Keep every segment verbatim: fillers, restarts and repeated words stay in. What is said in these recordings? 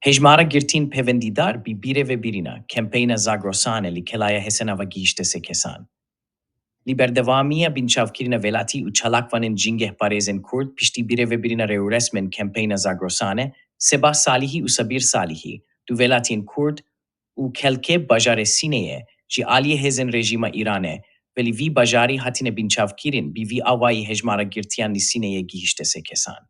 Hejmara girtiyên pêwendîdar bi birêvebirina kempeyna Zagrosane li Kelaya Hêsena ve gihişte sê kesan. Li berdewamiya binçavkirina welatî û çalakvanên cîngehparêzên Kurd piştî birêvebirina rêûresmên kempeyna Zagrosane, Sebah Salihî û Sabîr Salihî, du welatiyên Kurd û xelkê bajarê Sîneyê ji aliyê hêzên rejîma Îranê ve li vî bajarî hatine binçavkirin, bi vî awayî hejmara girtiyan li Sîneyê gihişte sê kesan.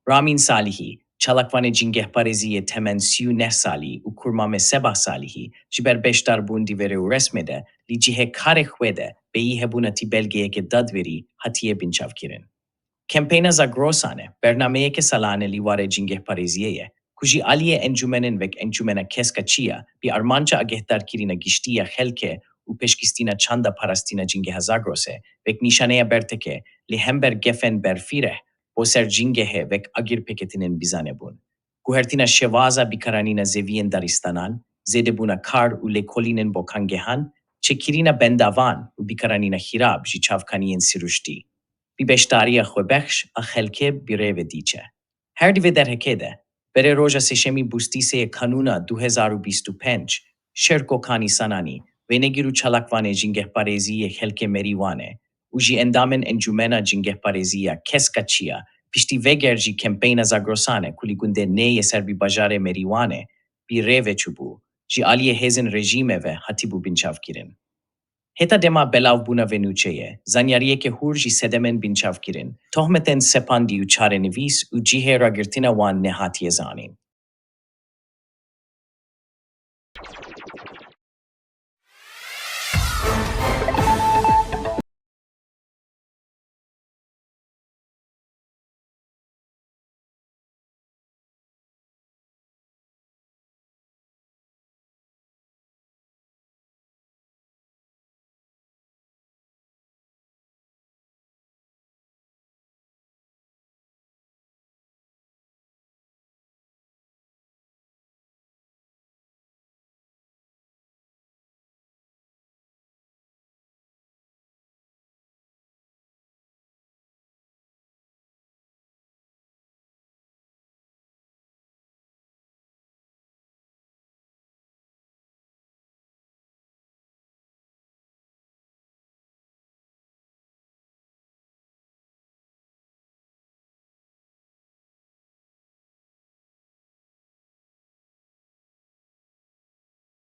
Ramîn Salihî, çalakvanê cîngehparêzî yê temen sî û neh salî û kurmamê Sebah Salihî ji ber beşdarbûn di vê rêûresmê de li cihê karê xwe de bêyî hebûna tî belgeyeke dadwerî hatiye binçavkirin. Kempeyna Zagrosane bernameyeke salane li warê cîngehparêziyê ye, ku ji aliyê encûmenên wek Encûmena Keska Çiya bi armanca agehdarkirina giştî ya xelkê û pêşxistina çanda parastina cîngeha Zagrosê wek nîşaneya bertekê li hember gefên berfireh bo ser cîngehê wek agirpêketinên bizanebûn. Guhertina şêwaza bikaranîna zeviyên daristanan, zêdebûna kar û lêkolînên bo kangehan, çêkirina bendavan û bikaranîna xirab ji çavkaniyên siruştî, bi beşdariya xwebexş a xelkê bi rê ve diçe. Her di vê derhekê de, berê roja sêşemî Bûstîsê yê Kanûna du hezar û bîst û pênc, Şêrko Kanî Sananî, wênegir û çalakvanê cîngehparêzî yê xelkê Merîwanê û ji endamên Encûmena Cîngehparêzî ya Keska Çiya, piştî veger ji kempeyna Zagrosane ku li gundê Nê yê ser bi bajarê Merîwanê bi rê ve çûbû, ji aliyê hêzên rejîmê ve hatibû binçavkirin. Heta dema belavbûna vê nûçeyê, zanyariyeke hûr ji sedemên binçavkirin, tohmetên sepandî û çarenivîs û cihê ragirtina wan nehatiye zanîn.